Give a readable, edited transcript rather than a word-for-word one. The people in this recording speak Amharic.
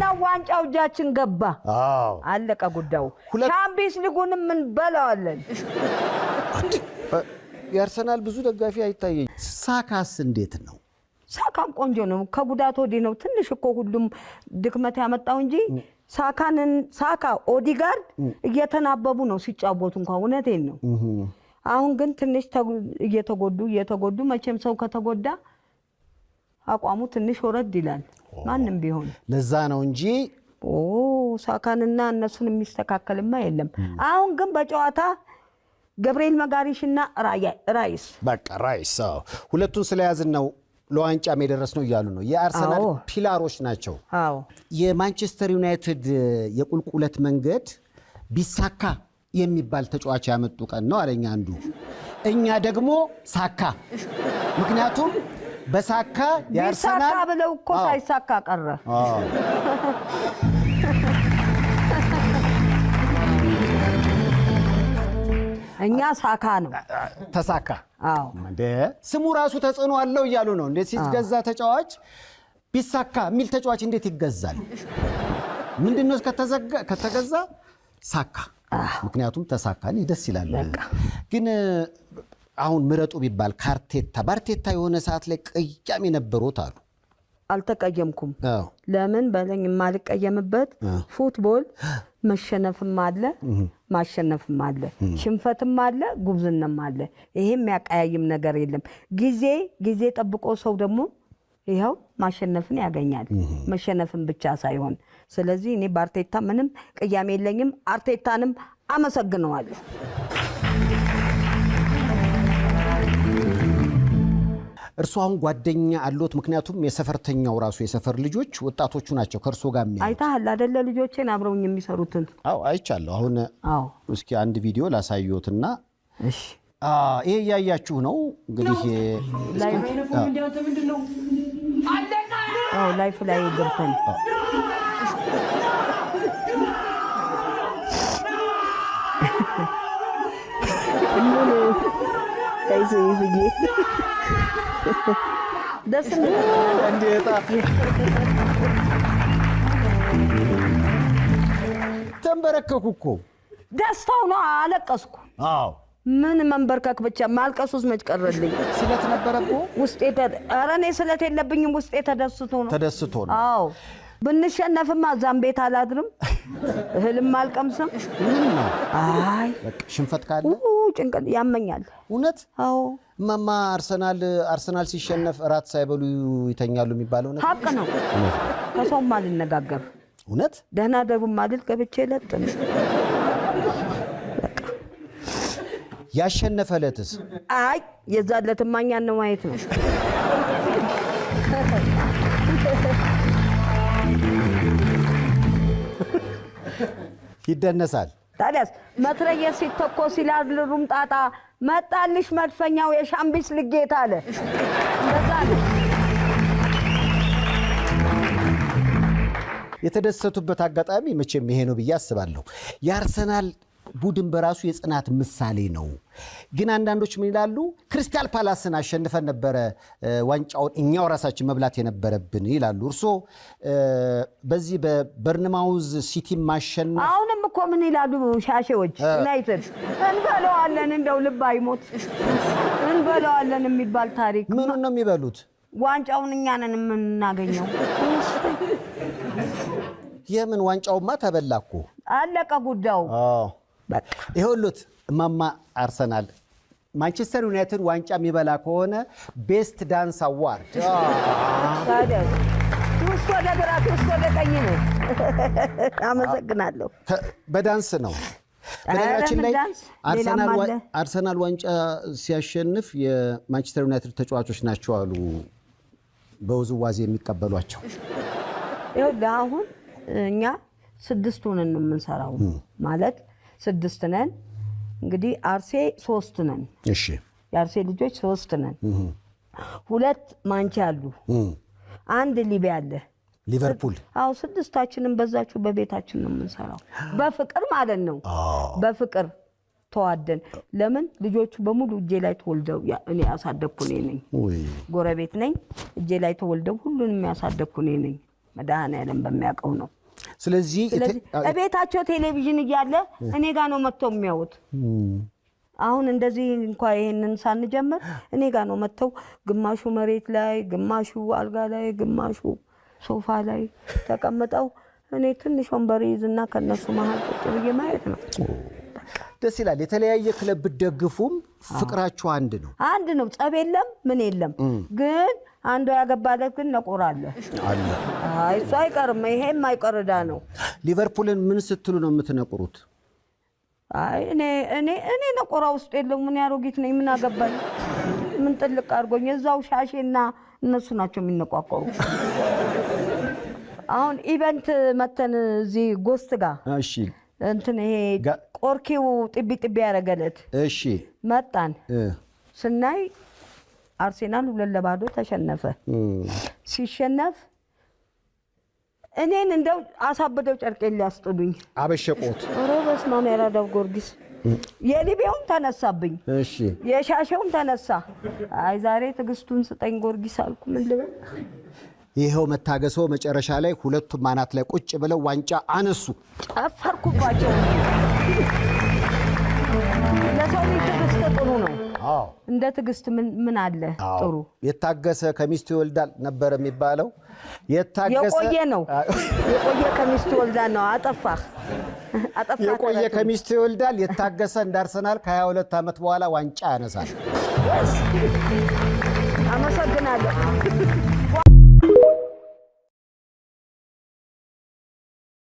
ዋናው ዋንጫው እጃችን ገባ። አለቀ ጉዳዩ። ሻምፒዮንስ ሊጉንም እንበላዋለን። የአርሰናል ብዙ ደጋፊ አይታየኝ። ሳካስ እንዴት ነው? ሳካም ቆንጆ ነው። ከጉዳት ወዲህ ነው ትንሽ እኮ ሁሉም ድክመት ያመጣው እንጂ ሳካንን ሳካ ኦዲጋርድ እየተናበቡ ነው ሲጫወቱ እንኳን፣ እውነቴን ነው። አሁን ግን ትንሽ እየተጎዱ እየተጎዱ፣ መቼም ሰው ከተጎዳ አቋሙ ትንሽ ወረድ ይላል። ማንም ቢሆን። ለዛ ነው እንጂ። ኦ፣ ሳካንና እነሱን የሚስተካከልማ የለም። አሁን ግን በጨዋታ ገብርኤል መጋሪሽና ራይስ። በቃ ራይስ፣ አዎ። ሁለቱን ስለያዝን ነው ለዋንጫም የደረስነው እያሉ ነው። የአርሰናል pillar ኦች ናቸው። የማንቸስተር ዩናይትድ የቁልቁለት መንገድ ቢሳካ የሚባል ተጫዋች ያመጡ ቀን ነው አለኝ አንዱ። እኛ ደግሞ ሳካ፣ ምክንያቱም በሳካ ቢሳካ የአርሰናል ብለው እኮ ሳይሳካ ቀረ። እኛ ሳካ ነው። ተሳካ። አዎ። እንደ ስሙ ራሱ ተጽዕኖ አለው እያሉ ነው። እንዴት ሲገዛ ተጫዋች ቢሳካ የሚል ተጫዋች እንዴት ይገዛል? ምንድነው ከተገዛ ሳካ፣ ምክንያቱም ተሳካ። እኔ ደስ ይላል። ግን አሁን ምረጡ ቢባል ካርቴታ ባርቴታ የሆነ ሰዓት ላይ ቅያሜ ነበሮት አሉ። አልተቀየምኩም። ለምን በለኝ፣ የማልቀየምበት football መሸነፍም አለ ማሸነፍም አለ፣ ሽንፈትም አለ ጉብዝናም አለ። ይሄ የሚያቀያይም ነገር የለም። ጊዜ ጊዜ ጠብቆ ሰው ደግሞ ይኸው ማሸነፍን ያገኛል፣ መሸነፍን ብቻ ሳይሆን። ስለዚህ እኔ በአርቴታ ምንም ቅያሜ የለኝም። አርቴታንም አመሰግነዋለሁ። እርሱ አሁን ጓደኛ አሎት? ምክንያቱም የሰፈርተኛው ራሱ የሰፈር ልጆች ወጣቶቹ ናቸው ከእርሶ ጋር የሚያዩት። አይተሃል አይደለ? ልጆቼን አብረውኝ የሚሰሩትን። አዎ፣ አይቻለሁ። አሁን እስኪ አንድ ቪዲዮ ላሳዮትና እሺ። ይሄ እያያችሁ ነው እንግዲህ። አዎ፣ live ላይ ገብተን። ምን ተይ ደስ እንዴታ ተንበረከኩ እኮ። ደስታው ነው። አለቀስኩ። ምን መንበርከክ ብቻ፣ ማልቀሱስ መች ቀረልኝ? ስለት ነበረ እኮ። ውስጤ ኧረ እኔ ስለት የለብኝም። ውስጤ ተደስቶ ነው። ተደስቶ ነው። አዎ፣ ብንሸነፍማ እዛም ቤት አላድርም፣ እህልም አልቀምስም። ምን ነው? አይ። በቃ ሽንፈት ካለ ጭንቀት ያመኛል። እውነት? አዎ። እማማ አርሰናል ሲሸነፍ እራት ሳይበሉ ይተኛሉ የሚባለው ነገር ሀቅ ነው። ከሰውም አልነጋገር። እውነት? ደህና ደሩም አልል፣ ገብቼ ለጥ ነው። ያሸነፈ ዕለትስ? አይ፣ የዛን ዕለትማ እኛን ነው ማየት ነው። ይደነሳል። ታዲያስ፣ መትረየስ ሲተኮስ ይላል ሩምጣጣ፣ መጣልሽ መድፈኛው የሻምቢስ ልጌታ አለ። እንደዛ ነው። የተደሰቱበት አጋጣሚ መቼም ይሄ ነው ብዬ አስባለሁ። የአርሰናል ቡድን በራሱ የጽናት ምሳሌ ነው። ግን አንዳንዶች ምን ይላሉ? ክሪስታል ፓላስን አሸንፈን ነበረ ዋንጫውን እኛው ራሳችን መብላት የነበረብን ይላሉ። እርስዎ በዚህ በበርንማውዝ ሲቲ ማሸነፍ አሁንም እኮ ምን ይላሉ ሻሼዎች፣ ዩናይትድ እንበለዋለን፣ እንደው ልብ አይሞት እንበለዋለን የሚባል ታሪክ። ምኑን ነው የሚበሉት? ዋንጫውን እኛ ነን የምናገኘው። የምን ዋንጫውማ ተበላ እኮ። አለቀ ጉዳዩ። በቃ። ይኸውልዎት እማማ፣ አርሰናል ማንቸስተር ዩናይትድ ዋንጫ የሚበላ ከሆነ best dance award። ታዲያ ውስጥ ወደ ግራ ውስጥ ወደ ቀኝ ነው። አመሰግናለሁ። በዳንስ ነው። በነገራችን ላይ ምን ዳንስ? አርሰናል ሌላም አለ። አርሰናል ዋንጫ ሲያሸንፍ የማንቸስተር ዩናይትድ ተጫዋቾች ናቸው አሉ በውዝዋዜ የሚቀበሏቸው። ይኸውልህ፣ አሁን እኛ ስድስት ሆነን ነው የምንሰራው። ማለት ስድስት ነን። እንግዲህ አርሴ ሶስት ነን። የአርሴ ልጆች ሶስት ነን። ሁለት ማንቼ አሉ፣ አንድ ሊቢያ አለ። ሊቨርፑል። አዎ፣ ስድስታችንን በዛችሁ በቤታችን ነው የምንሰራው። በፍቅር ማለት ነው። በፍቅር ተዋደን። ለምን፣ ልጆቹ በሙሉ እጄ ላይ ተወልደው እኔ ያሳደግኩ እኔ ነኝ። ውይ። ጎረቤት ነኝ። እጄ ላይ ተወልደው ሁሉንም ያሳደግኩ እኔ ነኝ። መድኃኒዓለም በሚያውቀው ነው። ስለዚህ ስለዚህ እቤታቸው ቴሌቪዥን እያለ እኔ ጋ ነው መጥተው የሚያዩት። አሁን እንደዚህ እንኳ ይሄንን ሳንጀምር እኔ ጋ ነው መጥተው ግማሹ መሬት ላይ፣ ግማሹ አልጋ ላይ፣ ግማሹ ሶፋ ላይ ተቀምጠው እኔ ትንሽ ወንበር ይዝና ከነሱ መሀል ቁጭ ብዬ ማየት ነው። ደስ ይላል። የተለያየ ክለብ ብትደግፉም ፍቅራችሁ አንድ ነው። አንድ ነው። ጸብ የለም፣ ምን የለም። ግን አንዷ ያገባለት ግን ነቆር አለ። አለ። አይ እሱ አይቀርም። ይሄም አይቀር ዕዳ ነው። ሊቨርፑልን ምን ስትሉ ነው የምትነቁሩት? አይ እኔ ነቆራ ውስጥ የለውም። ምን ያሮጊት ነኝ? ምን አገባኝ? ምን ጥልቅ አድርጎኝ? እዛው ሻሼና እነሱ ናቸው የሚነቋቆሩ። አሁን event መተን እዚህ ጎስት ጋር እንትን ይሄ ቆርኪው ጥቢ ጥቢ ያደረገለት መጣን ስናይ አርሴናል 2-0 ተሸነፈ። ሲሸነፍ እኔን እንደው አሳብደው ጨርቄን ሊያስጥሉኝ አበሸቆት። ኧረ በስመ አብ ያራዳው ጊዮርጊስ። የሊቤውም ተነሳብኝ፣ የሻሸውም ተነሳ። አይ ዛሬ ትዕግስቱን ስጠኝ ጊዮርጊስ አልኩ። ምን ልበል? ይኸው መታገሶ መጨረሻ ላይ ሁለቱም አናት ላይ ቁጭ ብለው ዋንጫ አነሱ። ጨፈርኩባቸው። ለሰው ልጅ ትዕግስት ጥሩ ነው። እንደ ትዕግስት ምን አለ ጥሩ። የታገሰ ከሚስቱ ይወልዳል ነበር የሚባለው። የታገሰ የቆየ ነው። የቆየ ከሚስቱ ይወልዳል ነው። አጠፋህ አጠፋህ። የቆየ ከሚስቱ ይወልዳል። የታገሰ እንደ አርሰናል ከ22 ዓመት በኋላ ዋንጫ ያነሳል። አመሰግናለሁ።